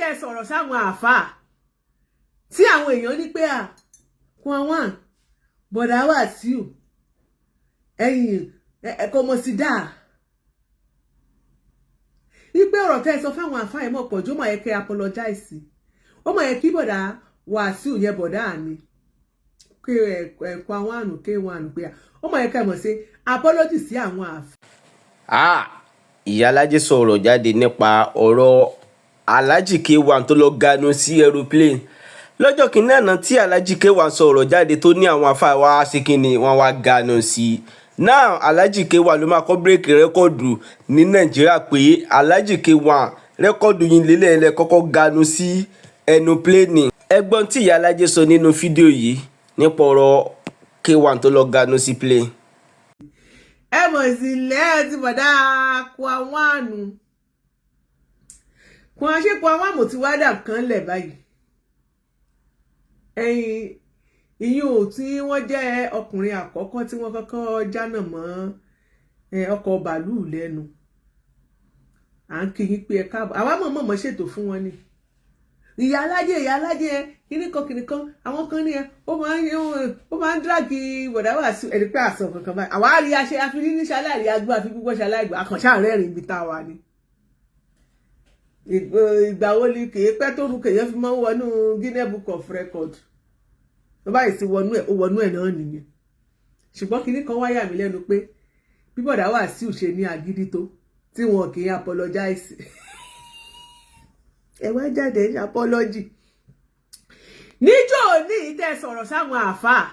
tẹ́ ẹ sọ̀rọ̀ sáwọn àáfàá tí àwọn èèyàn ní pé à Kwawan, bọ̀dá Wàsíù, ẹ̀yìn ẹ̀kọ́ mọ̀ sí dáa wípé ọ̀rọ̀ tẹ́ ẹ sọ fáwọn àáfàá yẹn mọ̀ pọ̀ jù. Ó mọ̀ yẹ kẹ́ apologize, ó mọ̀ yẹ kí bọ̀dá Wàsíù yẹn, bọ̀dá mi ẹ̀kọ́ àwọn àrùn kéwọn àrùn pé ó mọ̀ yẹ kẹ́ mọ̀ sí apology sí àwọn àáfàá. Ah, Ìyálájé sọ̀rọ̀ jáde nípa ọ̀rọ̀ Alhaji K1 tó lọ ganu sí aeroplane lọ́jọ́ kìíní àná tí Alhaji K1 sọ̀rọ̀ jáde tó ní àwọn afáà wa ṣe kínni wọ́n wá ganu sí i náà. Alhaji K1 ló máa kọ́ break record ní Nàìjíríà pé Alhaji K1 record yìí lélẹ̀ ẹ̀ kọ́kọ́ ganu sí ẹnu plane. Ẹ gbọ́n tí Ìyálájé sọ nínú fídíò yìí nípa ọ̀rọ̀ K1 tó lọ ganu sí plane. Ẹ mọ̀ sí lẹ́ẹ̀ tí bọ̀dá Kwawanu kwan ṣé Kwawanu ti wá dà kan lẹ̀ báyìí. Ẹ̀yìn ìyún ò tí wọ́n jẹ́ ọkùnrin àkọ́kọ́ tí wọ́n kọ́kọ́ jánà mọ́ ọkọ̀ bàálù lẹ́nu. À ń kí yín pé ẹ káàbọ̀. Àwa mọ̀ mọ̀ mọ̀ ṣètò fún wọn ni. Ìyá alájẹ, ìyá alájẹ, kíní kan kíní kan, àwọn kan ní ẹ ó máa ń drag bọ̀dá wà sí ẹni pé àṣọ kankan báyìí. Àwa rí aṣẹ àfihàn ní ṣaláìrí agbó àfi gbígbọ́ ṣaláìgbọ́ àkànṣe àrẹ́rìn ibi tá a wà ni. Ìgbà wo ni kèé pẹ́ tó rú kèé fi máa ń wọnú Guinness Book of Record tó báyìí sí wọnú ẹ̀, ó wọnú ẹ̀ náà nìyẹn. Ṣùgbọ́n kinní kan wáyà mí lẹ́nu pé bí bọ̀dá Wàsíù ṣe ní agídí tó tí wọn kì í apologize, ẹ wá jáde apology níjọ́ ní tẹ́ sọ̀rọ̀ sáwọn àáfàá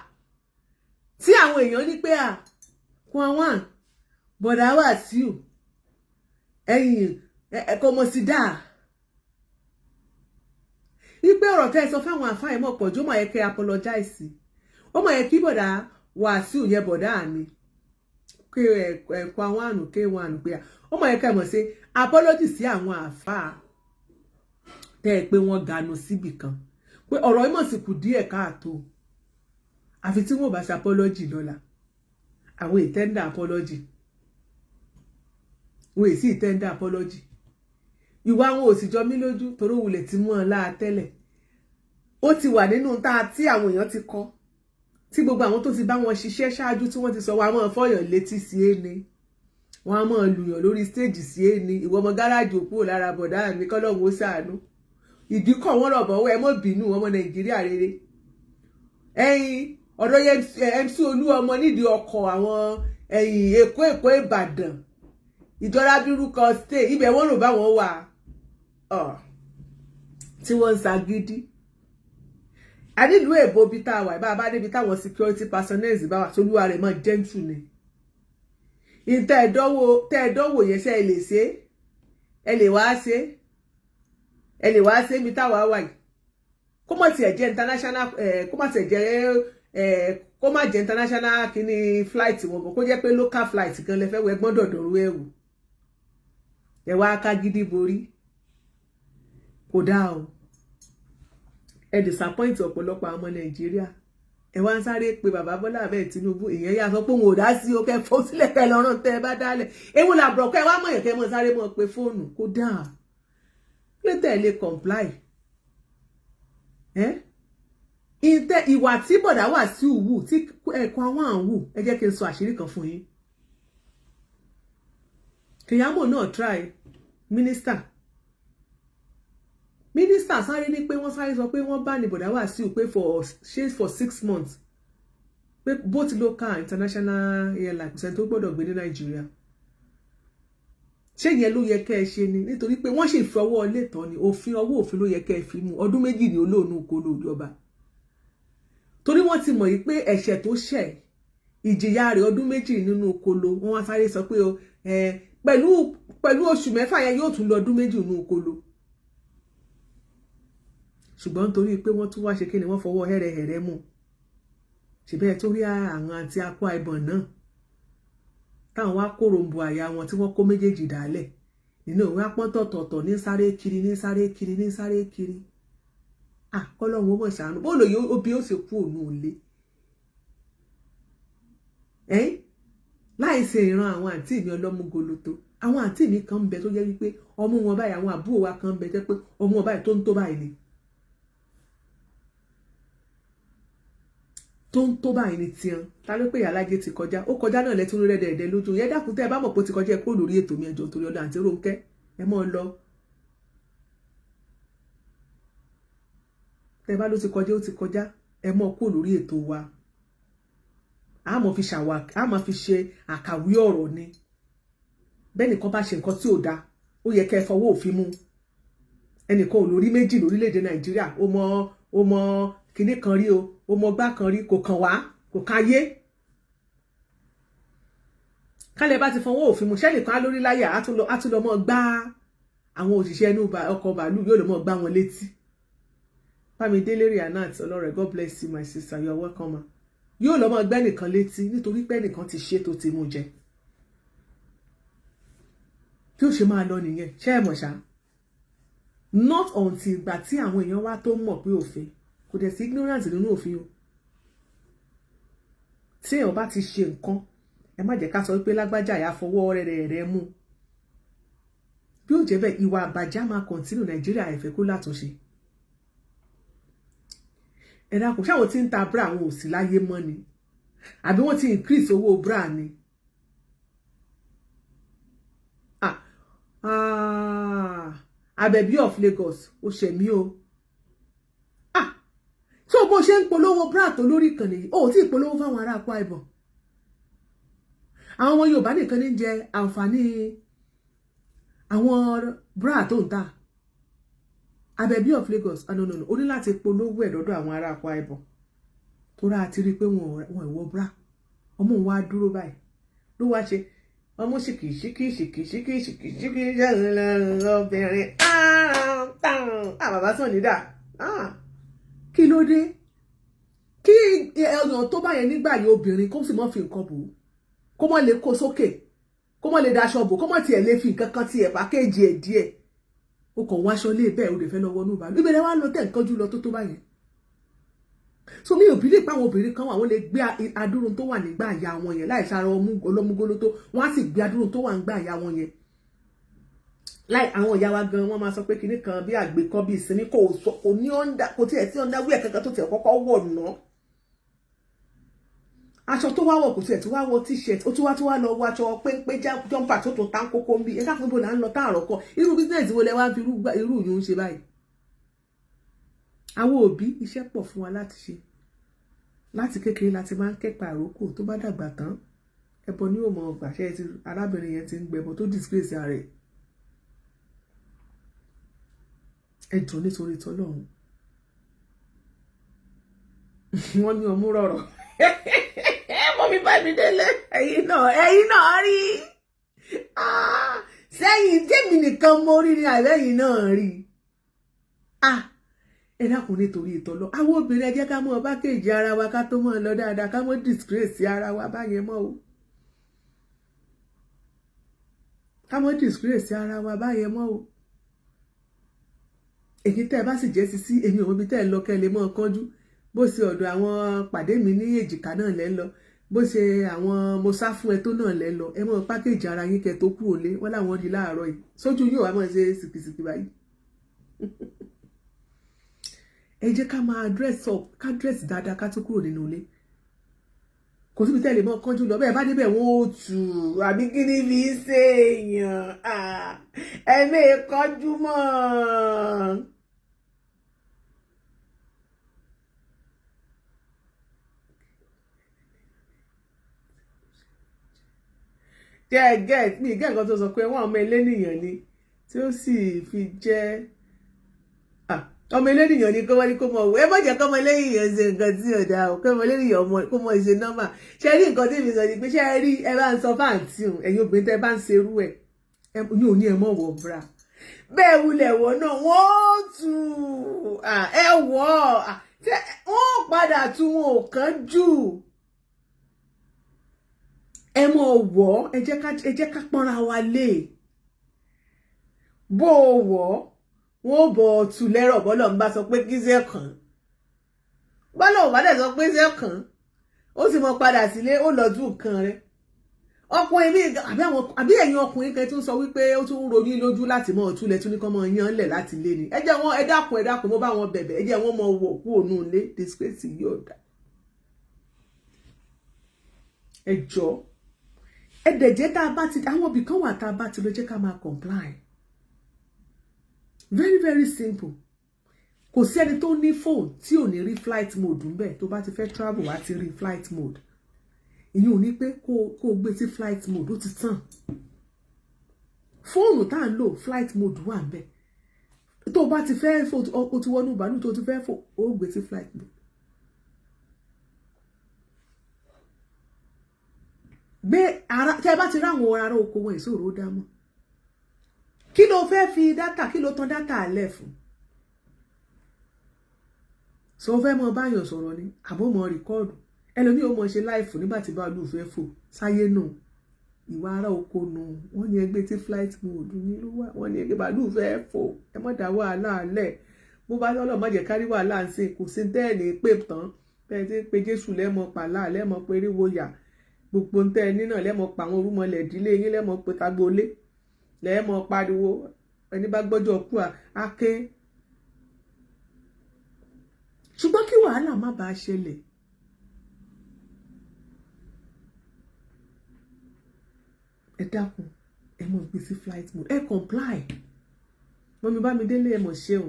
tí àwọn èèyàn ní pé à Kwawan, bọ̀dá Wàsíù, ẹ̀yìn ẹ̀kọ́ mọ̀ sí dáa wípé ọ̀rọ̀ tẹ́ ẹ sọ fáwọn àáfàá yẹn mọ̀ pọ̀ jù. Ó mọ̀ yẹ kẹ́ apologize, ó mọ̀ yẹ kí bọ̀dá Wàsíù yẹn, bọ̀dá mi ẹ̀kọ́ àwọn àrùn kéwọn àrùn pé ó mọ̀ yẹ kẹ́ mọ̀ sí apology sí àwọn àáfàá tẹ́ ẹ pé wọ́n ganu síbì kan pé ọ̀rọ̀ yìí mọ̀ sí kù díẹ̀ káàtó. Àfi tí wọ́n bá ṣe apology lọ́la, àwọn ì tender apology, wọn ì sì tender apology. Ìwà wọn ò sì jọ mí lójú torí òwúlẹ̀ tí mú ọ láà tẹ́lẹ̀. Ó ti wà nínú tá a tí àwọn èèyàn ti kọ́ tí gbogbo àwọn tó ti bá wọn ṣiṣẹ́ ṣáájú tí wọ́n ti sọ, wọn a máa fọyàn létí sí é ni, wọn a máa lùyàn lórí stage sí é ni. Ìwọ ọmọ gáràjì òkú lára bọ̀dá mi, kọ́lọ́hún ó ṣàánú. Ìdíkọ̀ wọn rọ̀ bọ̀wọ́. Ẹ mọ́ bínú, ọmọ Nàìjíríà rere. Ẹ̀yin ọ̀dọ́ MC Olúọmọ nídìí ọkọ̀ àwọn ẹ̀yìn Èkó, Èkó Ìbàdàn, ìjọra bírúkọ state ibẹ̀, wọ́n rò báwọn wà tí wọ́n ń ṣagídí. A nílùú èbó bí tá a wà bá a bá débi táwọn security personnel bá wà, tolúwa rẹ̀ mọ́ gentle ni. Ìtẹ́ ẹ̀dánwò yẹn, ṣe ẹ lè ṣe, ẹ lè wá ṣe, ẹ lè wá ṣe ibi táwa wà yìí. Kó má tiẹ̀ jẹ́ international, kó má tiẹ̀ jẹ́, kó má jẹ́ international kíní flight wọn bọ̀, kó jẹ́ pé local flight gan lẹ fẹ́ wọ, ẹgbọ́n dọ̀dọ̀rú ẹ̀wù ẹ wá ká gidi borí. Kò dáa o. Ẹ disappoint ọ̀pọ̀lọpọ̀ àwọn ọmọ Nàìjíríà. Ẹ wá ń sáré pé bàbá Bọ́lá Ahmed Tinubu. Ìyẹn yà sọ pé òun ò dá sí o. Kẹ fọ́ sílẹ̀, kẹ lọ́rùn tẹ́ ẹ bá dálẹ̀ ewu làbọ̀ kẹ wá mọ̀ yẹn, kẹ mọ̀ sáré mọ̀ pé fóònù. Kò dáa lè tẹ̀lé comply. Ẹ́ ìtẹ ìwà tí bọ̀dá wà sí òwú tí ẹ̀kọ́ àwọn àwù. Ẹ jẹ́ kí n sọ àṣírí kan fún yín. Keyamo náà try. Minister sáré ní pé wọ́n sáré sọ pé wọ́n bá ní bọ̀dá Wàsíù pé for ṣé for 6 months pé both local and international airline, kò sẹ́ni tó gbọ́dọ̀ gbé ní Nàìjíríà. Ṣé yẹn ló yẹ kẹ́ ẹ ṣe ni? Nítorí pé wọ́n sì fi ọwọ́ ilé tán ni òfin, ọwọ́ òfin ló yẹ kẹ́ ẹ fi mú. Ọdún 2 ní olóòánú kó ló jọba, torí wọ́n ti mọ̀ yìí pé ẹ̀ṣẹ̀ tó ṣẹ̀, ìjìyà rẹ̀ ọdún 2 nínú kolo. Wọ́n wá sáré sọ pé pẹ̀lú oṣù 6 yẹn yóò tún lọ ọdún 2 nínú kolo. Ṣùgbọ́n nítorí pé wọ́n tún wá ṣe kí ni, wọ́n fọwọ́ hẹ́rẹ́hẹ́rẹ́ mú ṣe bẹ́ẹ̀, torí àwọn àti Akwa Ibom náà táwọn wá kóròǹbò àyà wọn tí wọ́n kó méjèèjì dálẹ̀ nínú ìwé apọ́n tọ̀tọ̀tọ̀ ní sáré kiri, ní sáré kiri, ní sáré kiri. Ah, kọ́lọ́hún ó mọ̀ ṣàánú. Bóòlù yóò obì ó sì kú òun lé ẹ́ láì ṣe ìran àwọn àǹtí mi ọlọ́múgoloto. Àwọn àǹtí mi kan ń bẹ tó jẹ́ wípé ọmú wọn báyìí, àwọn àbúrò wa kan ń bẹ jẹ́ pé ọmú wọn báyìí tó ń tó báyìí ni, tó ń tó báyìí ni tiẹn. Ta ló pé Ìyálájé ti kọjá? Ó kọjá náà lẹ́tún rẹ̀ dẹ̀ẹ̀dẹ̀ lójú yẹn. Dákun, tẹ́ ẹ bá mọ̀ pé ó ti kọjá, ẹ kúrò lórí ètò mi. Ẹjọ́ torí ọlọ́, àǹtí Rónkẹ́, ẹ mọ́ ọ lọ. Tẹ́ ẹ bá ló ti kọjá, ó ti kọjá, ẹ mọ́ kúrò lórí ètò wa. A mọ̀ fi ṣàwà, a mọ̀ fi ṣe àkàwé ọ̀rọ̀ ni. Bẹ́ẹ̀ nìkan bá ṣe nǹkan tí ò dáa, ó yẹ kẹ́ ẹ fọwọ́ òfin mú. Ẹnìkan ò lórí méjì lórílẹ̀‐èdè Nàìjíríà. Ó mọ kinní kan rí o, ó mọ gbá kan rí, kò kàn wá, kò káyé. Kálẹ̀ bá ti fọwọ́ òfin mú sẹ́nìkan á lórí láyà, á tún lọ mọ́ gbá àwọn òṣìṣẹ́ inú ọkọ̀ bàálù, yóò lọ mọ́ gbá wọn létí. Bámidélé Rianat ọlọ́rẹ̀, God bless you, my sister, you are welcome, ma. Yóò lọ mọ́ gbẹ́ nìkan létí nítorí pé ẹnìkan ti ṣe tó ti mú jẹ. Bí ó ṣe máa lọ nìyẹn. Ṣé ẹ mọ̀ ṣá, not until ìgbà tí àwọn èèyàn wá tó mọ̀ pé òfin kò dẹ̀ sí ignorance nínú òfin o. Tí èèyàn bá ti ṣe nǹkan, ẹ má jẹ́ ká sọ pé lágbájá ìyá fọwọ́ rẹ̀ rẹ̀ mú. Bí ó jẹ́ bẹ́ẹ̀, ìwà àbàjá máa continue. Nàìjíríà ẹ̀fẹ́ kó látúnṣe. Ẹ dákun, ṣáwọn tí ń ta bra, àwọn ò sí láyé mọ́ ni, àbí wọ́n ti increase owó bra ni? Ah ah, Àbẹ̀bí of Lagos, ó ṣẹ̀mí o. Ah, tó bó ṣe ń polówó bra tó lórí ìkànnì yìí, ó tí ì polówó fáwọn ará Akwa Ibom. Àwọn ọmọ Yorùbá nìkan ní jẹ àǹfààní àwọn bra tó ń tà. Àbẹ̀bí of Lagos, ah, no, no, no, ó ní láti polówó ẹ̀ lọ́dọ̀ àwọn ará Akwa Ibom tó rà àti rí i pé wọn ìwọ bra. Ọmọ òun wá dúró báyìí, ló wá ṣe ọmú ṣìkì ṣìkì ṣìkì ṣìkì ṣìkì ṣìkì obìnrin. Bàbá sàn nídà, kí ló dé kí ọyàn tó bá yẹn nígbà yìí, obìnrin kó sì mọ́ fi nǹkan bò ó, kó mọ́ lè kó sókè, kó mọ́ lè daṣọ bò, kó mọ́ tiẹ̀ lè fi nǹkan kan tiẹ̀ pákéjì ẹ̀ díẹ̀? Ó kàn wá aṣọ lé bẹ́ẹ̀, ó lè fẹ́ lọ wọnú ìbàlú ìbẹ̀rẹ̀ wá lọ tẹ̀ nǹkan jù lọ tó tó báyẹn. So mi ò bí lè pa àwọn obìnrin kan wà, wọ́n lè gbé adúrún tó wà nígbà àyà wọn yẹn láì sára ọmú olómúgóló tó, wọ́n á sì gbé adúrún tó wà nígbà àyà wọn yẹn láì. Àwọn ìyá wa gan, wọ́n máa sọ pé kinní kan bí àgbékọ́ bí ìsinmi, kò sọ, kò ní ọ̀ndà, kò tiẹ̀ sí ọ̀ndà wíẹ̀ kankan tó tiẹ̀ kọ́kọ́ wọ̀ ná. Aṣọ tó wá wọ̀, kò tiẹ̀ tó wá wọ T-shirt, ó tún wá lọ wọ aṣọ péńpé, jumper tó tún tá kókó ń bí. Ẹ káfíń bò là ń lọ táàrọ̀ kọ. Irú business wo lẹ wá ń fi irú yìí ń ṣe báyìí? Àwọn òbí, iṣẹ́ pọ̀ fún wa láti ṣe. Láti kékeré láti máa ń kẹ́pà àrókò, tó bá dàgbà tán, ẹbọ ní òmò ọgbà. Ṣe ti arábìnrin yẹn ti ń gbẹbọ tó disgrace ara ẹ̀? Ẹ jọ, nítorí tọlọ́run. Wọ́n ní ọmú rọ̀rọ̀ mọ́ mi bá mi délé. Ẹ̀yin náà, ẹ̀yin náà rí sẹ́yìn tèmi nìkan mo rí ni, àbẹ́yìn náà rí? Ẹ dákun, nítorí ìtọ́lọ́. Àwọn obìnrin, ẹ jẹ́ ká mọ́ bá kéèjì ara wa ká tó mọ́ lọ dáadáa, ká mọ́ disgrace ara wa báyẹn mọ́ o, ká mọ́ disgrace ara wa báyẹn mọ́ o. Èyí tẹ́ ẹ bá sì jẹ́ sisi, èmi ò mọ ibi tẹ́ ẹ lọ kẹ́ ẹ lè mọ́ kánjú. Bó ṣe ọ̀dọ̀ àwọn pàdé mi ní èjìká náà lẹ́ ń lọ, bó ṣe àwọn mo sá fún ẹ tó náà lẹ́ ń lọ, ẹ mọ́ pákéjì ara yín kẹ́ tó kúrò lé. Wọ́n láwọn di láàárọ̀ yìí, sójú yóò wá mọ̀ ṣe sìkìsìkì báyìí. Ẹ jẹ́ ká máa dress up, ká dress dáadáa ká tó kúrò nínú ilé. Kò síbi tẹ́lẹ̀ mọ́ kánjú lọ. Bẹ́ẹ̀ bá débẹ̀, wọ́n ó tù. Àbí kí ni fi ṣe èèyàn ẹ̀mí kánjú mọ́? Jẹ́ get mi get nǹkan tó sọ pé wọ́n ọmọ elénìyàn ni, tí ó sì fi jẹ́ ọmọ elénìyàn ni kó wọ́n ní kó mọ̀ ẹ má jẹ́ kọ́mọ elénìyàn ṣe nǹkan tí ò dáa o, kọ́mọ elénìyàn kó mọ̀ ṣe normal. Ṣe rí nǹkan tí mi sọ ni pé, ṣe rí, ẹ bá ń sọ fáǹtì o, ẹ̀yin obìnrin tẹ́ bá ń ṣerú ẹ̀ ní òní, ẹ mọ̀ wọ̀ bra bẹ́ẹ̀ wulẹ̀ wọ̀ náà, wọ́n tù ẹ wọ̀, wọ́n padà tú, wọn ò kán jù. Ẹ mọ̀ wọ̀, ẹ jẹ́ ká pọ́nra wa lé. Bó o wọ̀, wọ́n bọ̀ ọ̀tù lẹ́rọ̀. Bọ́lọ̀ ń bá sọ pé kí ṣe kàn, bọ́lọ̀ ò bá dẹ̀ sọ pé ṣe kàn, ó sì mọ padà sílé, ó lọ tún nǹkan rẹ̀. Ọkùnrin mi àbí ẹ̀yin ọkùnrin kan tún sọ wípé ó tún ń ròyìn lójú láti mọ òtúlẹ̀ tún ní kọ́ mọ yan lẹ̀ láti lé ni. Ẹ jẹ́ wọn, ẹ dákun, ẹ dákun, mo bá wọn bẹ̀bẹ̀, ẹ jẹ́ wọn mọ wọ̀ kú òun ilé. Disgrace yóò dá. Ẹ jọ, ẹ dẹ̀ jẹ́, tá a bá ti àwọn ibì kan wà tá a bá ti lọ, jẹ́ ká máa comply. Very very simple. Kò sí ẹni tó ní phone tí ò ní rí flight mode ńbẹ̀. Tó bá ti fẹ́ travel, wá ti rí flight mode. Ìyẹn ò ní pé kó o gbé sí flight mode, ó ti tàn. Fóònù tá à ń lò, flight mode wà ńbẹ̀. Tó o bá ti fẹ́ fò, o ti wọnú bàálù, tó o ti fẹ́ fò, ó gbé sí flight mode. Gbé ara tẹ́ ẹ bá ti ráwọn ará oko wọn, ìṣòro ó dámọ̀. Kí ló fẹ́ fi data, kí ló tan data alẹ́ fún? Sọ fẹ́ mọ báyọ̀ sọ̀rọ̀ ni àbó mọ record? Ẹlòmíì ó mọ ṣe live nígbà tí báàlù fẹ́ fò sáyé nù. Ìwà ará oko nù. Wọ́n ní ẹgbẹ́ tí flight mode ní ló wà. Wọ́n ní ẹgbẹ́ bàálù fẹ́ fò, ẹ mọ̀ dá wàhálà lẹ̀. Bó bá lọ́lọ́, má jẹ́ kárí wàhálà ń sìn. Kò sí tẹ́ẹ̀ní pé tán bẹ́ẹ̀ tí ń pe Jésù, lẹ́mọ pàlà, lẹ́mọ pé ríwo yà, gbogbo ń tẹ́ ẹ nínà, lẹ́mọ pa àwọn orúmọlẹ̀ ìdílé yín, lẹ́mọ pé tagbolé, lẹ́mọ pariwo. Ẹni bá gbọ́jọ́ kú à ké. Ṣùgbọ́n kí wàhálà má bàa ṣẹlẹ̀, ẹ dákun, ẹ mọ̀ gbé sí flight mode, ẹ comply. Mọ́mi bá mi délé, ẹ mọ̀ ṣeun.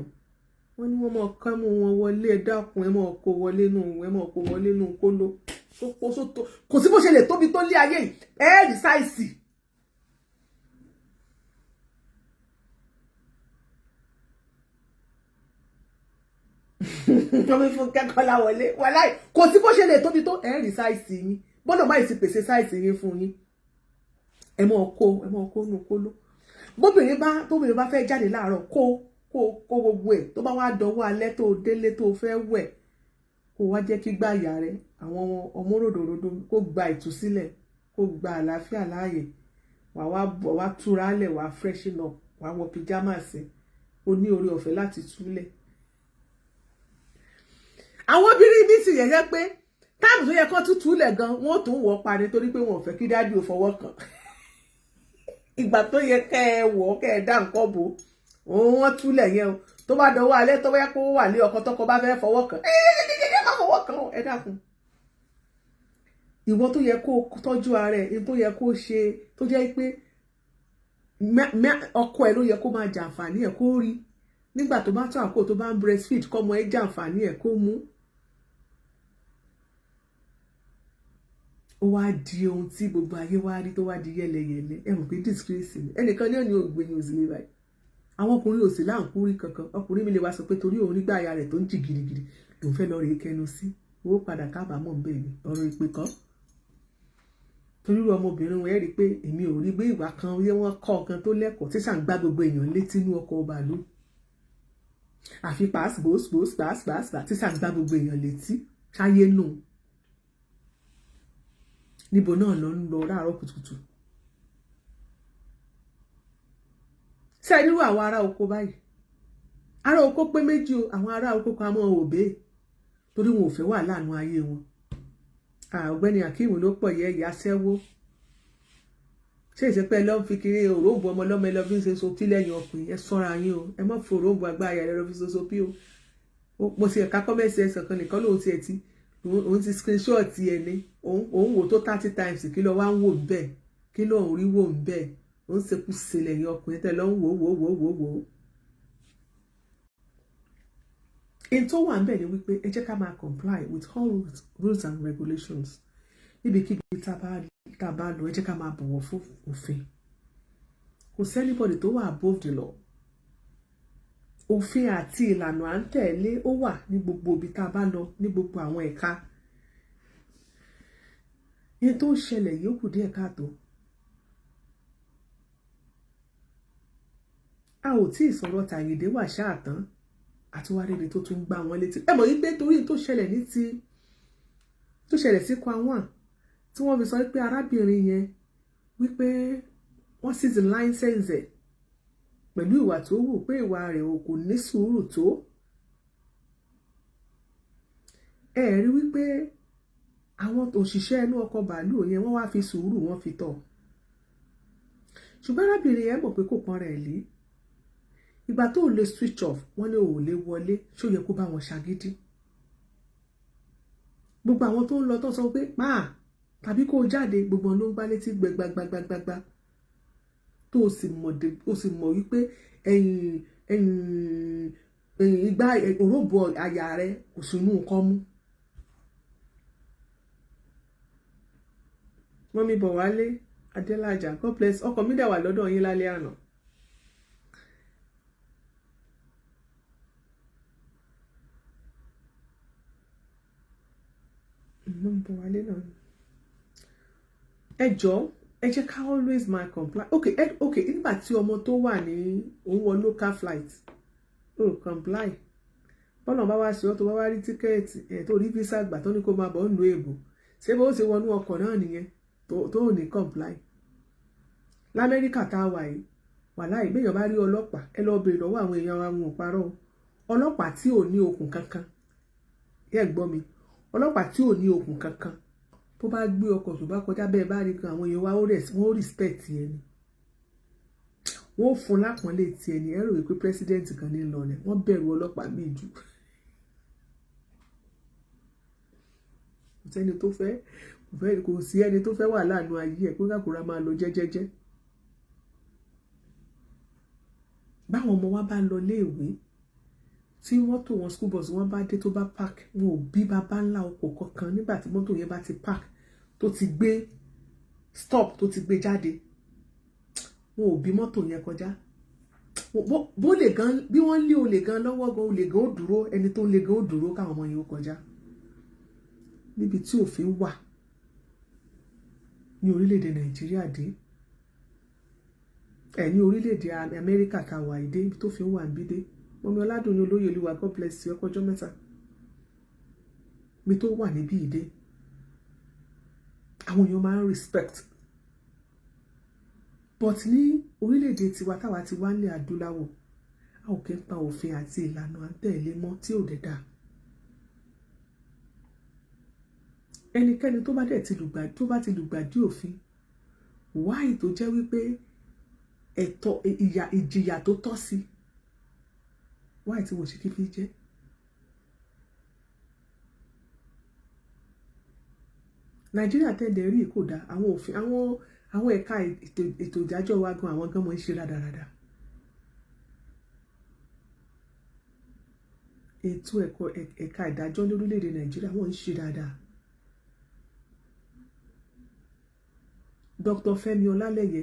Wọ́n ní wọ́n mọ̀ ká mú wọn wọlé. Ẹ dákun, ẹ mọ̀ kó wọlé nù, ẹ mọ̀ kó wọlé nù kóló. Kò sí bó ṣe lè tóbi tó lé ayé yìí, ẹ rí size. Wọ́n fi fún kẹ́kọ̀ọ́ láwọlé wàláì. Kò sí bó ṣe lè tóbi tó, ẹ rí size yín. Bọ́dọ̀ báyìí ti pèsè size yín fún yín. Ẹ mọ̀ kó, ẹ mọ̀ kó nù kóló. Bóbìnrin bá, tóbìnrin bá fẹ́ jáde láàárọ̀, kó kó kó gbogbo ẹ̀. Tó bá wá dọwọ́ alẹ́, tó délé, tó fẹ́ wẹ̀, kó wá jẹ́ kí gbàyà rẹ, àwọn ọmọ ròdòròdò, kó gba ìtúsílẹ̀, kó gba àlàáfíà láàyè. Wà wá bọ̀, wá túra lẹ̀, wá freshen up, wá wọ pyjamas. O ní oore ọ̀fẹ́ láti túlẹ̀. Àwọn obìnrin mi sì yẹ̀yẹ́ pé time tó yẹ kán tún túlẹ̀ gan, wọ́n tún wọ̀ pa ni, torí pé wọn ò fẹ́ kí daddy ò fọwọ́ kàn. Ìgbà tó yẹ kẹ́ ẹ wọ̀, kẹ́ ẹ dá nǹkan bò, òun wọ́n túlẹ̀ yẹn o. Tó bá dọwọ́ alẹ́, tó bá yẹ kó wà lé ọkọ, tọkọ bá fẹ́ fọwọ́ kàn, ẹ má fọwọ́ kàn. Ẹ dákun, ìwọ tó yẹ kó tọ́jú ara ẹ, tó yẹ kó ṣe, tó jẹ́ pé ọkọ ẹ ló yẹ kó máa jàǹfààní ẹ, kó rí nígbà tó bá tó àkókò tó bá ń breastfeed, kọ́mọ ẹ jàǹfààní ẹ, kó mú. Ó wá di ohun tí gbogbo ayé wá rí, tó wá di yẹlẹyẹlẹ. Ẹ mọ̀ pé disgrace ni. Ẹnìkan ní òní ògbéyìn òsì ní báyìí. Àwọn ọkùnrin òsì láǹkúrí kankan. Ọkùnrin mi lè wá sọ pé torí òun nígbà aya rẹ̀ tó ń jì girigiri lòun fẹ́ lọ rèé kẹnu sí. Owó padà kábàámọ̀ bẹ́ẹ̀ ni ọ̀rọ̀ ìpè kan torí irú ọmọbìnrin wọn. Ẹ rí i pé èmi ò rí gbé ìwà kan yé wọn kọ́ kan tó lẹ́kọ̀ọ́ tí sàn gbá gbogbo èèyàn létí inú ọkọ̀ bàálù, àfi pass gbòs gbòs pass pass pass, tí sàn gbá gbogbo èèyàn létí ṣáyé nù. Níbo náà lọ ń lọ láàárọ̀ kùtùkùtù? Ṣé ẹ nírú àwọn ará oko báyìí? Ará oko pé méjì o. Àwọn ará oko kan mọ́ òbí torí wọn ò fẹ́ wà láàánú ayé wọn. Ọ̀gbẹ́ni Akeem ló pọ̀ yẹ ìyá sẹ́wó. Ṣé ìṣẹ́pẹ́ ló ń fi kiri òróǹbó ọmọ ọlọ́mọ ẹ lọ fi ń ṣe sopí lẹ́yìn ọkùnrin? Ẹ sọ́ra yín o. Ẹ má fi òróǹbó agbára ẹ lọ fi ṣe sopí o. Mo ti ẹ̀ka comment ẹ̀sán kan nìkan lóun ti ẹ̀ ti òun ti screenshot ẹ̀ ní òun wò tó 30 times. Kí ló wá ń wò bẹ́ẹ̀? Kí ló ń rí wò bẹ́ẹ̀? Òun ṣekú ṣe lẹ́yìn ọkùnrin tẹ́ lọ ń wò wò wò wò wò. In tó wà ń bẹ̀ ni wípé ẹ jẹ́ ká máa comply with all rules and regulations níbikíbi tá a bá lọ. Ẹ jẹ́ ká máa bọ̀wọ̀ fún òfin. Kò sí anybody tó wà above the law. Òfin àti ìlànà à ń tẹ̀lé, ó wà ní gbogbo ibi tá a bá lọ, ní gbogbo àwọn ẹ̀ka. Yẹn tó ń ṣẹlẹ̀ yìí, ó kù díẹ̀ káàtó. A ò tí ì sọ̀rọ̀ tàyèdè wà ṣáà tán, àtiwárẹ́ni tó tún gbá wọn létí. Ẹ mọ̀ yí pé torí tó ṣẹlẹ̀ ní ti tó ṣẹlẹ̀ sí Kwan tí wọ́n fi sọ pé arábìnrin yẹn, wípé wọ́n seize license ẹ̀ pẹ̀lú ìwà tó wù, pé ìwà rẹ̀ ò kò ní sùúrù tó. Ẹ rí wípé àwọn òṣìṣẹ́ inú ọkọ̀ bàálù yẹn, wọ́n wá fi sùúrù, wọ́n fi tọ̀. Ṣùgbọ́n arábìnrin yẹn mọ̀ pé kò pọ́n rẹ̀ lé. Ìgbà tó lè switch off, wọ́n ní ò lè wọlé. Ṣó yẹ kó bá wọn ṣagídí? Gbogbo àwọn tó ń lọ tó sọ pé máa tàbí kó o jáde, gbogbo wọn ló ń gbá létí gbẹgbẹgbẹgbẹgbà, tó o sì mọ̀ wípé ẹ̀yìn ẹ̀yìn ẹ̀yìn igbá òróǹbó àyà rẹ kò sínú nǹkan mú. Mummy Bọ̀wálé Adélájà, God bless. Ọkọ mi dẹ̀ wà lọ́dọ̀ yín lálẹ́ àná. Mummy Bọ̀wálé náà, ẹ jọ̀ọ́, ẹ jẹ́ ká always máa comply. Okay, nígbà tí ọmọ tó wà ní òun wọ local flight, ó comply, bọ́lá bá wá sí ọ, tó bá wá rí ticket ẹ̀, tó rí visa gbà, tó ní kó máa bọ̀ ń lo èbò, ṣé bó ṣe wọnú ọkọ̀ náà nìyẹn tó ò ní comply? Lamẹ́ríkà tá a wà yìí, wàláì, béèyàn bá rí ọlọ́pàá, ẹ lọ́ọ́ béèrè lọ́wọ́ àwọn èèyàn àwọn òparọ́, ọlọ́pàá tí ò ní okùn kankan, yẹ gbọ́ mi, ọlọ́pàá tí ò ní okùn kankan tó bá gbé ọkọ̀ tó bá kọjá bẹ́ẹ̀ bá rí kan, àwọn èèyàn wa wọ́n respect ẹni, wọ́n fún lápọ́nlé ti ẹni. Ẹ rò wípé president kan ní lọ ni. Wọ́n bẹ̀rù ọlọ́pàá míì jù. Kò sẹ́ni tó fẹ́, kò sí ẹni tó fẹ́ wà láàánú ayé ẹ̀ kó kàkúrà máa lọ jẹ́jẹ́jẹ́. Báwọn ọmọ wa bá lọ léèwé, tí mọ́tò wọn, school bus wọn bá dé, tó bá park, wọn ò bí bàbá ńlá ọkọ̀ kankan. Nígbà tí mọ́tò yẹn bá ti park, tó ti gbé stop, tó ti gbé jáde, wọn ò bí mọ́tò yẹn kọjá. Bó lè gan, bí wọ́n lé olè gan lọ́wọ́ gan, olè gan ó dúró, ẹni tó ń lé gan ó dúró káwọn ọmọ yẹn ó kọjá. Níbi tí òfin wà ní orílẹ̀-èdè Nàìjíríà dé ẹ̀, ní orílẹ̀-èdè Amẹ́ríkà tá a wà yìí dé, ibi tó fi ń wà níbí dé. Mummy Ọládùn ní olóyè olúwa, God bless you. Ọkọjọ́ mẹ́ta. Ibi tó wà níbí yìí dé, àwọn èèyàn máa ń respect, but ní orílẹ̀-èdè tiwa táwa ti wá nílẹ̀ adúláwọ̀, a ò kí ń pa òfin àti ìlànà à ń tẹ̀lé mọ́, tí ò dẹ̀ dáa. Ẹnikẹ́ni tó bá dẹ̀ ti lùgbà, tó bá ti lùgbàdì òfin wáì, tó jẹ́ wípé ẹ̀tọ́ ìyà ìjìyà tó tọ́ sí wáì tí wọ́n ṣe kí fi jẹ́. Nàìjíríà tẹ̀lé rí kò dáa. Àwọn òfin, àwọn ẹ̀ka ètò ìdájọ́ wa gan, àwọn gan mọ̀ ń ṣe rádaràda. Ètò ẹ̀kọ́ ẹ̀ka ìdájọ́ lórílẹ̀‐èdè Nàìjíríà, wọ́n ń ṣe dáadáa. Dr. Fẹ́mi Ọlálẹ́yẹ,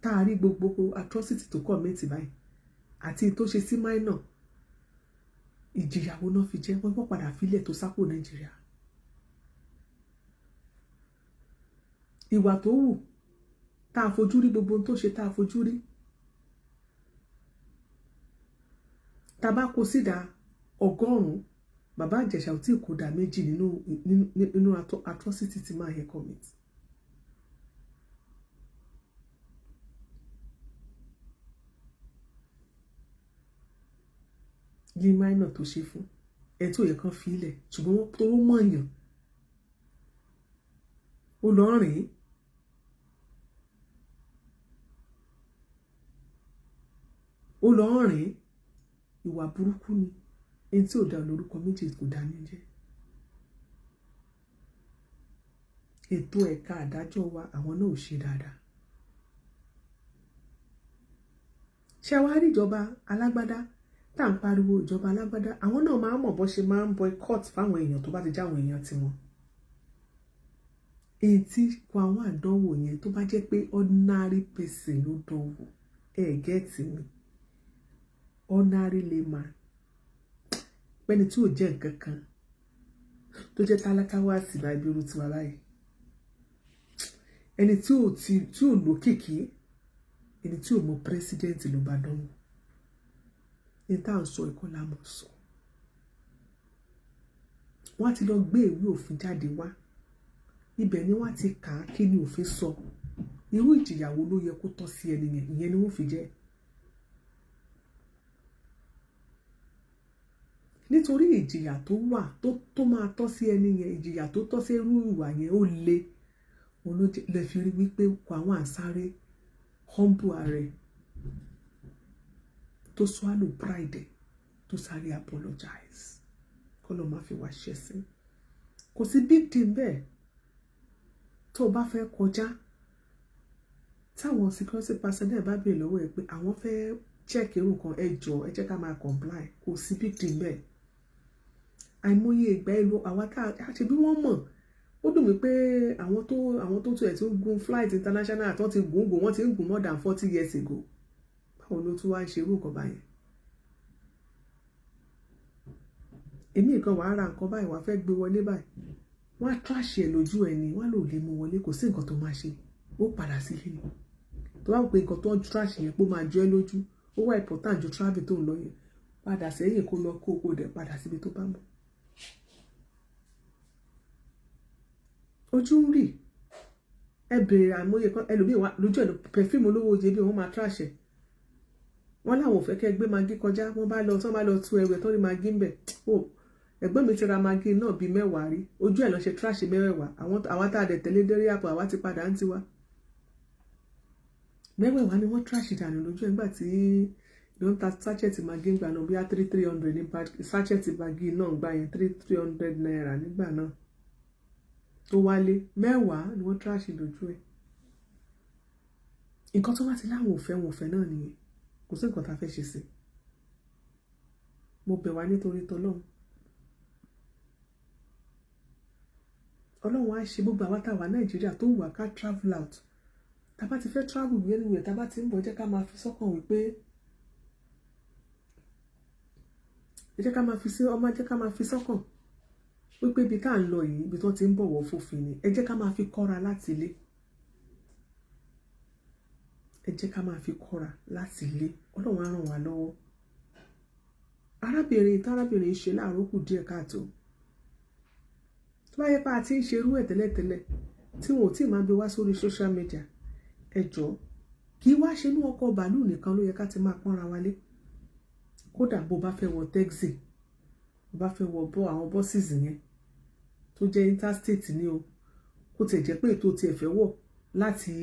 tá a rí gbogbo atrocity tó commit báyìí àti tó ṣe sí minor, ìjìyàwó náà fi jẹ́? Wọ́n padà filẹ̀ tó sápò Nàìjíríà. Ìwà tó wù tá a fojú rí, gbogbo ohun tó ṣe tá a fojú rí, tá a bá kó sídà 100, bàbá Ìjẹ̀ṣà ò tí ì kó dà méjì nínú atrocity tí máa yẹ commit. Ní minor tó ṣe fún ẹ tó yẹ kán fi ilẹ̀, ṣùgbọ́n wọ́n tó mọ̀yàn, ó lọ rìn ó lọ rìn. Ìwà burúkú ni. Ẹni tí ò dá lórúkọ méjì kò dá ní jẹ́. Ètò ẹ̀ka àdájọ́ wa, àwọn náà ò ṣe dáadáa. Ṣé wàá rí ìjọba alágbádá tá à ń pariwo, ìjọba alágbádá, àwọn náà máa ń mọ̀ bó ṣe máa ń boycott fáwọn èèyàn tó bá ti já àwọn èèyàn tiwọn. Èyí tí kò àwọn àdánwò yẹn, tó bá jẹ́ pé ordinary person ló dánwò, ẹ get mi, ordinary layman, pẹ́ni tí ò jẹ́ nǹkan kan, tó jẹ́ tálákà wá sí báyìí, bí irú tiwa báyìí, ẹni tí ò ti tí ò lókìkí, ẹni tí ò mọ president ló bá dánwò ní tá à ń sọ ẹ̀kọ́ la mọ̀ sọ. Wọ́n ti lọ gbé ìwé òfin jáde wá, ibẹ̀ ni wọ́n ti kà á, kí ni òfin sọ, irú ìjìyàwó ló yẹ kó tọ́ sí ẹni yẹn, ìyẹn ni wọ́n fi jẹ́. Nítorí ìjìyà tó wà tó máa tọ́ sí ẹni yẹn, ìjìyà tó tọ́ sí irú ìwà yẹn, ó le. Òun ló lè fi rí wípé àwọn àsáré humble ààrẹ tó swallow pride, tó sáré apologize, kọ́ ló máa fi wá ṣẹ̀sín. Kò sí big deal bẹ́ẹ̀. Tó o bá fẹ́ kọjá, táwọn security personnel bá béèrè lọ́wọ́ ẹ pé àwọn fẹ́ check irú nǹkan, ẹ jọ, ẹ jẹ́ ká máa comply. Kò sí big deal bẹ́ẹ̀. Àìmọye ìgbà ìlú àwa tá a ṣe bí wọ́n mọ̀. Ó dùn mí pé àwọn tó tún ẹ̀ tó gun flight international tó ti gùn gùn, wọ́n ti ń gùn more than 40 years ago. Báwo ló tún wá ń ṣe irú nǹkan báyẹn? Èmi nǹkan wàá ra nǹkan báyìí, wàá fẹ́ gbé wọlé báyìí, wọ́n á trash ẹ̀ lójú ẹ̀ ni, wọ́n á lò lè mú wọlé. Kò sí nǹkan tó máa ṣe, ó padà sílé ni. Tó bá wù pé nǹkan tó ń trash yẹn pé ó máa jọ ẹ́ lójú, ó wà important ju travel tó ń lọ yẹn, padà sẹ́yìn, kó lọ kó o dẹ̀ padà síbi tó bá mọ̀. Ojú ń rì. Ẹ bèrè àìmọye kan, ẹlòmíì wá lójú ẹ̀ perfume olówó oje bí wọ́n máa trash ẹ̀. Wọ́n láwọn ò fẹ́ kẹ́ gbé Maggi kọjá. Wọ́n bá lọ, tí wọ́n bá lọ tú ẹrù ẹ̀ tó ní Maggi ń bẹ̀. Ó ẹ̀gbọ́n mi ti ra Maggi náà bíi 10 rí, ojú ẹ̀ lọ ṣe trash 10. Àwọn tá a dẹ̀ tẹ̀lé dórí àpò, àwa ti padà ń tiwa. 10 ni wọ́n trash dànù lójú ẹ̀ nígbà tí ló ń ta sachet Maggi ń gbà náà, bíi 300 ní sachet Maggi náà ń gbà yẹn, ₦300 nígbà náà. Tó wálé, 10 ni wọ́n trash lójú ẹ̀. Nǹkan tó bá ti láwọn òfẹ́ wọn òfẹ́ náà nìyẹn. Kò sí nǹkan tá a fẹ́ ṣe sí. Mo bẹ̀ wá nítorí tọlọ́run. Ọlọ́run á ṣe gbogbo àwa tá a wà Nàìjíríà tó wù wá ká travel out. Tá a bá ti fẹ́ travel bí anywhere, tá a bá ti ń bọ̀, jẹ́ ká máa fi sọ́kàn wípé jẹ́ ká máa fi sí ọmọ, jẹ́ ká máa fi sọ́kàn wípé ibi tá à ń lọ yìí, ibi tó ti ń bọ̀wọ̀ fòfin ni. Ẹ jẹ́ ká máa fi kọ́ra láti ilé. Ẹ jẹ́ ká máa fi kọ́ra láti ilé. Ọlọ́run á ràn wá lọ́wọ́. Arábìnrin tárábìnrin ṣe láàárọ̀ kù díẹ̀ káàtó. Tó bá yẹ pé a ti ń ṣe irú ẹ̀ tẹ́lẹ̀tẹ́lẹ̀ tí wọn ò tí ì máa gbé wá sórí social media, ẹ jọ̀ọ́, kì í wá ṣe inú ọkọ̀ bàálù nìkan ló yẹ ká ti máa pọ́nra wa lé. Kódà bó bá fẹ́ wọ taxi, bó bá fẹ́ wọ bọ́ àwọn buses yẹn tó jẹ́ interstate ni o, kó tiẹ̀ jẹ́ pé ètò tiẹ̀ fẹ́ wọ̀ láti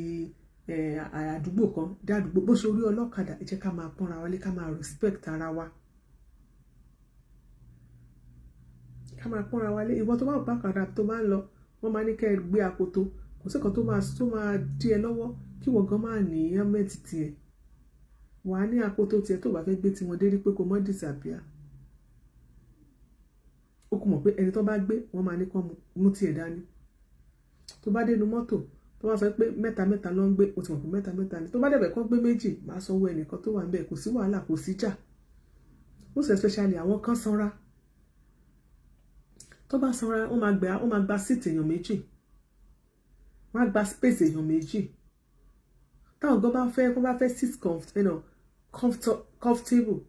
àdúgbò kan dé àdúgbò, bó ṣe orí ọlọ́kadà, ẹ jẹ́ ká máa pọ́nra wa lé, ká máa respect ara wa, ká máa pọ́nra wa lé. Ìwọ tó bá wù pàkàdà tó máa ń lọ, wọ́n máa ní kẹ́ ẹ gbé akoto, kò sí kan tó máa dí ẹ lọ́wọ́ kí wọ́n gan máa ní helmet tiẹ̀. Wà á ní akoto tiẹ̀ tó bá fẹ́ gbé tiwọn dé rí pé kò mọ́ disappear. Ó kò mọ̀ pé ẹni tó bá gbé wọ́n máa ní kó mú tiẹ̀ dání. Tó bá dénú mọ́tò, tó bá sọ pé mẹ́ta mẹ́ta ló ń gbé, o ti mọ̀ pé mẹ́ta mẹ́ta ni. Tó bá dẹ̀bẹ̀ kán gbé méjì, máa sanwó ẹnìkan tó wà níbẹ̀. Kò sí wàhálà, kò sí jà. Most especially àwọn kan sanra, tó bá sanra, wọ́n máa gba seat èèyàn méjì, wọ́n á gba space èèyàn méjì. Táwọn gan bá fẹ́, kó bá fẹ́ sit comfortable,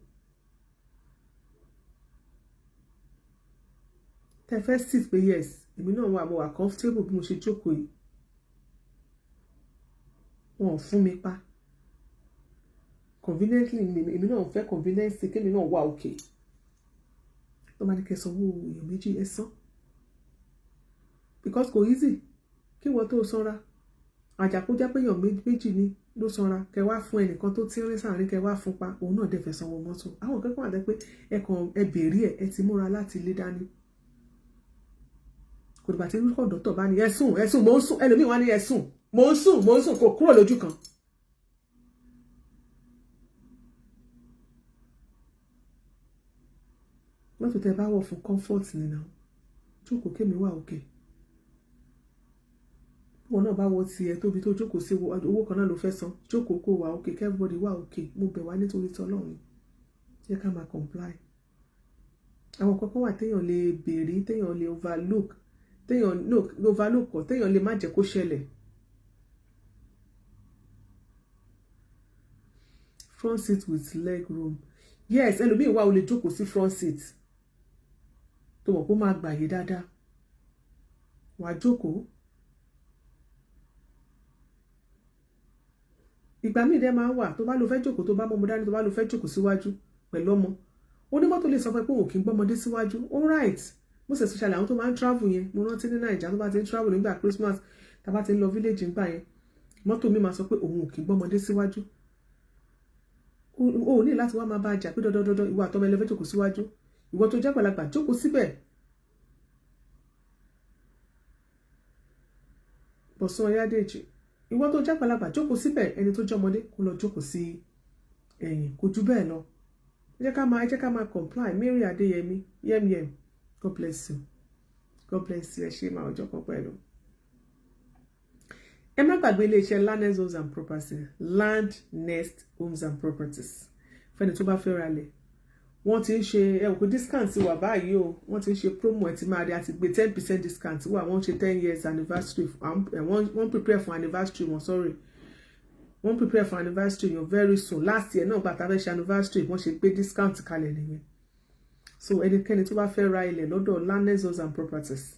tẹ fẹ́ sit pé yes, èmi náà wà, mo wà comfortable bí mo ṣe jókòó yìí, wọn ò fún mi pa. Conveniently, èmi náà fẹ́ convenience, kémi náà wà okay. Tó bá ní kẹ́ sanwó èèyàn méjì, ẹ san, because kò easy kí wọ́n tó sanra àjàkójá pé èèyàn méjì ni ló sanra, kẹ́ wá fún ẹnìkan tó tínrín sáàrin, kẹ́ wá fún pa, òun náà dẹ̀ fẹ́ sanwó mọ́tò. Àwọn kẹ́kọ̀ọ́ àti pé ẹ kàn ẹ bèrè ẹ, ẹ ti múra láti ilé dání. Kò dìgbà tí kọ̀dọ̀tọ̀ bá ní ẹ sùn, ẹ sùn, mò ń sùn. Ẹlòmíì wá ní ẹ sùn, mò ń sùn, mò ń sùn, kò kúrò lójú kan. Mọ́tò tẹ bá wọ̀ fún comfort ni náà, jókòó kémi wà òkè. Wọn náà bá wọ tiẹ̀ tóbi tó jókòó sí, owó kan náà ló fẹ́ san, jókòó kó wà òkè, everybody wà òkè. Mo bẹ̀ wá nítorí tọ́lọ́run, jẹ́ ká máa comply. Àwọn kankan wà téèyàn lè béèrè, téèyàn lè overlook, téèyàn no overlook kọ, téèyàn lè má jẹ́ kó ṣẹlẹ̀. Front seat with leg room, yes. Ẹlòmíì wà, ó lè jókòó sí front seat tó mọ̀ pé ó máa gbàyè dáadáa, wà á jókòó. Ìgbà míì dẹ́ máa ń wà tó bá lo fẹ́ jókòó, tó bá mọ́mọ dání, tó bá lo fẹ́ jókòó síwájú pẹ̀lú ọmọ, onímọ́tò lè sọ fún ẹ pé òun kì í gbọ́mọdé síwájú. All right, most especially àwọn tó máa ń travel yẹn. Mo rántí ní Naija, tó bá ti ń travel nígbà Christmas, Tá a bá ti ń lọ village ńgbà yẹn, mọ́tò mi máa sọ pé òun ò kì í gbọ́mọdé síwájú. O ò ní láti wá máa bá a jà pé dandandandan, ìwọ àtọmọ ẹlẹ́fẹ́ jókòó síwájú. Ìwọ tó jẹ́ àgbàlagbà, jókòó síbẹ̀. Bọ̀sán Ọ̀yádèjì, ìwọ tó jẹ́ àgbàlagbà, jókòó síbẹ̀. Ẹni tó jẹ́ ọmọdé kó lọ jókòó sí ẹ̀yìn. Kò jù bẹ́ẹ̀ lọ. Ẹ jẹ́ ká máa comply. Mary Adéyẹmí yem yem, God bless you, God bless you. Ẹ ṣe máa ọjọ́ kan pẹ̀lú. Ẹ má gbàgbé iléeṣẹ́ Landnest Homes and Properties, Land Nest Homes and Properties. Fẹ́ni tó bá fẹ́ ra lẹ̀, wọ́n ti ń ṣe, ẹ wò pé discount wà báyìí o. Wọ́n ti ń ṣe promo. Ẹ ti máa rí àti gbé 10% discount wà. Wọ́n ṣe 10 years anniversary, wọ́n prepare for anniversary wọn, sorry, wọ́n prepare for anniversary yẹn very soon. Last year náà, gbàtà fẹ́ ṣe anniversary, wọ́n ṣe gbé discount kalẹ̀ nìyẹn. So ẹnikẹ́ni tó bá fẹ́ ra ilẹ̀ lọ́dọ̀ Landnest Homes and Properties,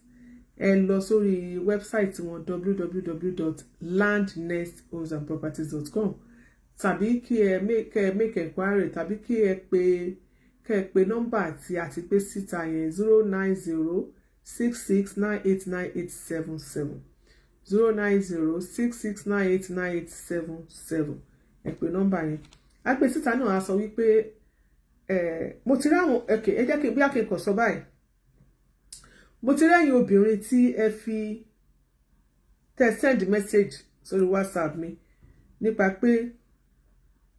ẹ lọ sórí website wọn, www.landnesthomesandproperties.com, tàbí kí ẹ make enquiry, tàbí kí ẹ pe nọ́mbà tí a ti gbé síta yẹn, 09066989877, 09066989877. Ẹ pe nọ́mbà yẹn. A gbé síta náà, a sọ wípé ẹ mo ti rí àwọn, ẹ jẹ́ kí bí a kì í kọ̀ sọ báyìí. Mo ti rẹ́yìn obìnrin tí ẹ fi tẹ send message sórí WhatsApp mi nípa pé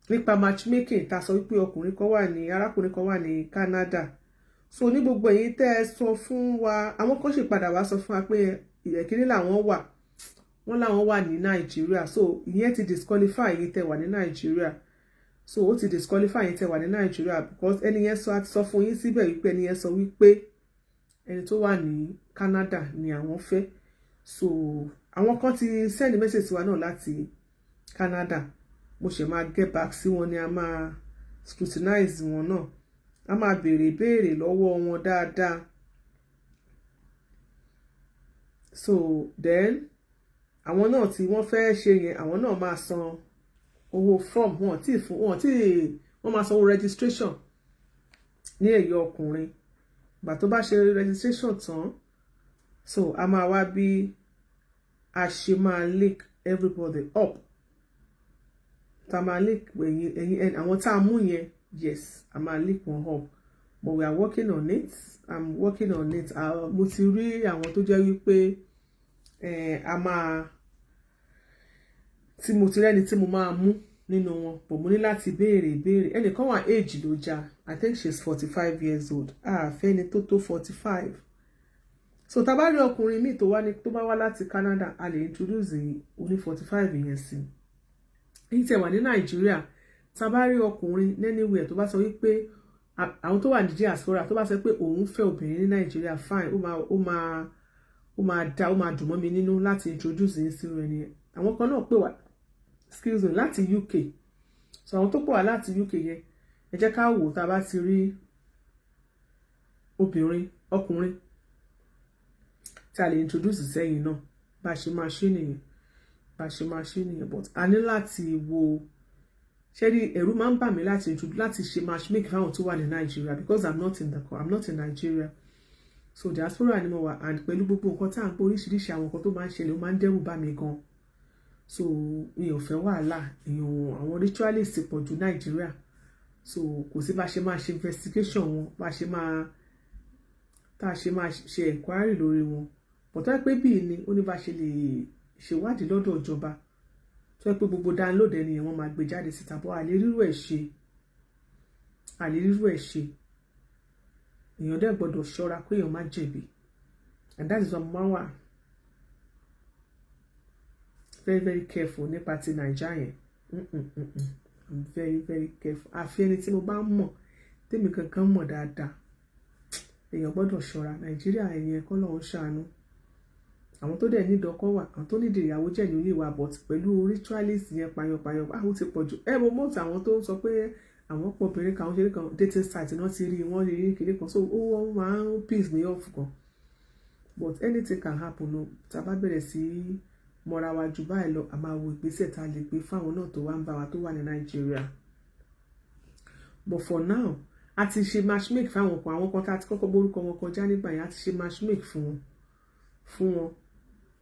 nípa matchmaking ta sọ wípé ọkùnrin kan wà ní, arákùnrin kan wà ní Canada. So ní gbogbo èyí tẹ́ ẹ sọ fún wa, àwọn kan sì padà wá sọ fún wa pé ìyẹ̀kíní làwọn wà, wọ́n làwọn wà ní Nàìjíríà. So ìyẹn ti disqualify èyí tẹ́ wà ní Nàìjíríà. So ó ti disqualify èyí tẹ́ wà ní Nàìjíríà, because ẹni yẹn sọ, àti sọ fún yín síbẹ̀ wípé ẹni yẹn sọ wípé ẹni tó wà ní Canada ni àwọn fẹ́. So àwọn kan ti send message sí wa náà láti Canada. Mo ṣe máa get back sí wọn ni. A máa scrutinize wọn náà, a máa béèrè ìbéèrè lọ́wọ́ wọn dáadáa. So then àwọn náà tí wọ́n fẹ́ ṣe yẹn, àwọn náà máa san owó form wọn tí fún wọn tí wọ́n máa san owó registration ní ẹ̀yọ ọkùnrin. Ìgbà tó bá ṣe registration tán, so a máa wá bí a ṣe máa link everybody up, tá a máa link ẹ̀yin ẹ̀yin àwọn tá a mú yẹn. Yes, a máa link wọn up, but we are working on it. I'm working on it. Mo ti rí àwọn tó jẹ́ wípé a máa tí mo ti rẹ́ni tí mo máa mú nínú wọn, but mo ní láti béèrè ìbéèrè. Ẹnìkan wà, age ló já. I think she's 45 years old. Àfẹ́ni tó tó 45. So tá a bá rí ọkùnrin míì tó wá ní, tó bá wá láti Canada, a lè introduce oní 45 yẹn sí èyí tẹ́ wà ní Nàìjíríà. Tá a bá rí ọkùnrin anywhere tó bá sọ wípé, àwọn tó wà ní diaspora, tó bá sọ pé òun fẹ́ obìnrin ní Nàìjíríà, fine, ó máa dá, ó máa dùn mọ́ mi nínú láti introduce yín sí rẹ̀ nìyẹn. Àwọn kan náà pè wá, excuse me, láti UK. So àwọn tó pè wá láti UK yẹn, ẹ jẹ́ ká wò tá a bá ti rí obìnrin, ọkùnrin tí a lè introduce sẹ́yìn náà. Bá a ṣe máa ṣe nìyẹn, bá a ṣe máa ṣe nìyẹn. But a ní láti wo ṣé rí, ẹ̀rù máa ń bà mí láti introduce, láti ṣe matchmaking fáwọn tó wà ní Nàìjíríà, because I'm not in Nigeria. So diaspora ni mo wà, and pẹ̀lú gbogbo nǹkan tá à ń pé, oríṣiríṣi àwọn nǹkan tó máa ń ṣẹlẹ̀, ó máa ń dẹ́rù bà mí gan. So mi ò fẹ́ wàhálà. Èèyàn, àwọn ritualist pọ̀ jù Nàìjíríà. So kò sí bá ṣe máa ṣe investigation wọn, bá ṣe máa tá a ṣe máa ṣe enquiry lórí wọn. But tó yẹ pé bíi ni ó ní bá ṣe lè ṣèwádìí lọ́dọ̀ ìjọba, tó yẹ pé gbogbo download ẹni yẹn, wọ́n máa gbé jáde síta bọ́ àlè rírú ẹ̀ ṣe, àlè rírú ẹ̀ ṣe. Èèyàn dẹ̀ gbọ́dọ̀ ṣọ́ra pé èèyàn má jẹ̀bi, and that is why mo máa wà very very careful nípa ti Naija yẹn. I'm very very careful. Àfi ẹni tí mo bá mọ̀, tèmi kankan mọ̀ dáadáa. Èèyàn gbọ́dọ̀ ṣọ́ra Nàìjíríà ẹ̀yẹn, kọ́ lọ́hún ṣàánú. Àwọn tó dẹ̀ nídìí ọkọ wà, àwọn tó nídìí ìyàwó jẹ́ ní ìwà, but pẹ̀lú ritualist yẹn, payanpayan, àwọn ti pọ̀ jù. Ẹ mo mọ̀tò àwọn tó ń sọ pé àwọn pọ̀ obìnrin kan, àwọn ṣeré kan, dating site náà ti rí wọ́n, rí kiri kan. So ó wọ́n máa ń piss me off gan. But anything can happen o. Tá a bá bẹ̀rẹ̀ sí mọ́ra wa jù báyìí lọ, a máa wo ìgbésẹ̀ tá a lè gbé fáwọn náà tó wá ń bá wa tó wà ní Nàìjíríà. But for now, a ti ṣe matchmake fáwọn kan, àwọn kan tá a ti kọ́kọ́ gbórúkọ wọn kọjá nígbà yẹn, a ti ṣe matchmake fún wọn.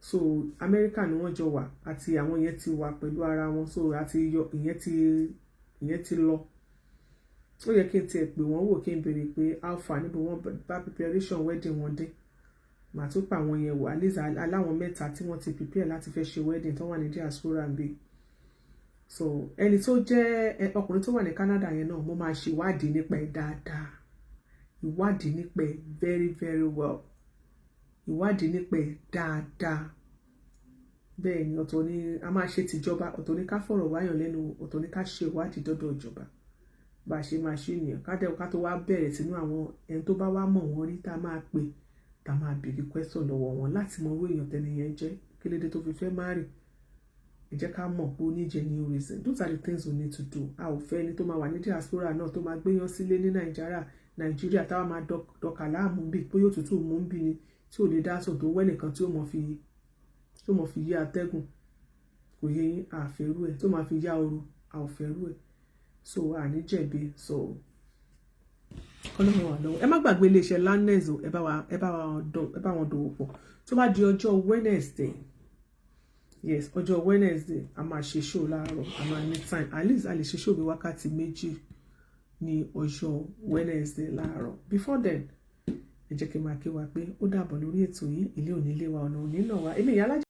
So Amẹ́ríkà ni wọ́n jọ wà, àti àwọn yẹn ti wà pẹ̀lú ara wọn. So àti yọ ìyẹn ti lọ. Ó yẹ kí n tiẹ̀ pè wọ́n wò, kí n béèrè pé alpha níbo wọ́n bá preparation wedding wọn dé. Màá tún pa àwọn yẹn wò. At least aláwọn mẹ́ta tí wọ́n ti prepare láti fẹ́ ṣe wedding tó wà ní diaspora ń bí. So ẹni tó jẹ́ ọkùnrin tó wà ní Canada yẹn náà, mo máa ṣe ìwádìí nípa ẹ̀ dáadáa, ìwádìí nípa ẹ̀ very very well, ìwádìí nípa ẹ̀ dáadáa. Bẹ́ẹ̀ ni, ọ̀tọ̀ ni a máa ṣe tìjọba, ọ̀tọ̀ ni ká fọ̀rọ̀ wáyàn lẹ́nu, ọ̀tọ̀ ni ká ṣe ìwádìí dọ́dọ̀ ìjọba. Bá a ṣe máa ṣe nìyẹn. Ká dẹ́ ká tó wá bẹ̀rẹ̀ sínú àwọn ẹni tó bá wá mọ̀ wọ́n rí, tá a máa pè, tá a máa béèrè question lọ́wọ́ wọn láti mọ owó èèyàn tẹ́ni yẹn jẹ́, kí lédè tó fi fẹ́ marry. Ẹ jẹ́ ká mọ̀ pé ó ní genuine reason. Those are the things we need to do. A ò fẹ́ ẹni tó máa wà ní diaspora náà tó máa gbéyàn sílé ní Nàìjíríà, táwa máa dọkà láàmú bí bóyá òtútù mú bí ni, tí ò lè dá sùn, tó wẹ́ nìkan tí ó mọ̀ fi yí atẹ́gùn. Kò yé yín? Àfẹ́rú ẹ̀ tó máa fi yá ooru, a ò fẹ́rú ẹ̀. So a ní jẹ̀bi. So kọ́lọ́run wà lọ́wọ́. Ẹ má gbàgbé iléeṣẹ́ Landness o. Ẹ bá wọn dòwò pọ̀. Tó bá di ọjọ́ Wednesday, yes, ọjọ́ Wednesday, a máa ṣe show láàárọ̀. A máa ní time, at least a lè ṣe show bí wákàtí 2 ní ọjọ́ Wednesday láàárọ̀. Before then, ẹ jẹ́ kí n máa kí wa pé ó dàbọ̀ lórí ètò yìí. Ilé òní lé wa, ọ̀nà òní náà wa. Èmi ìyá alájà.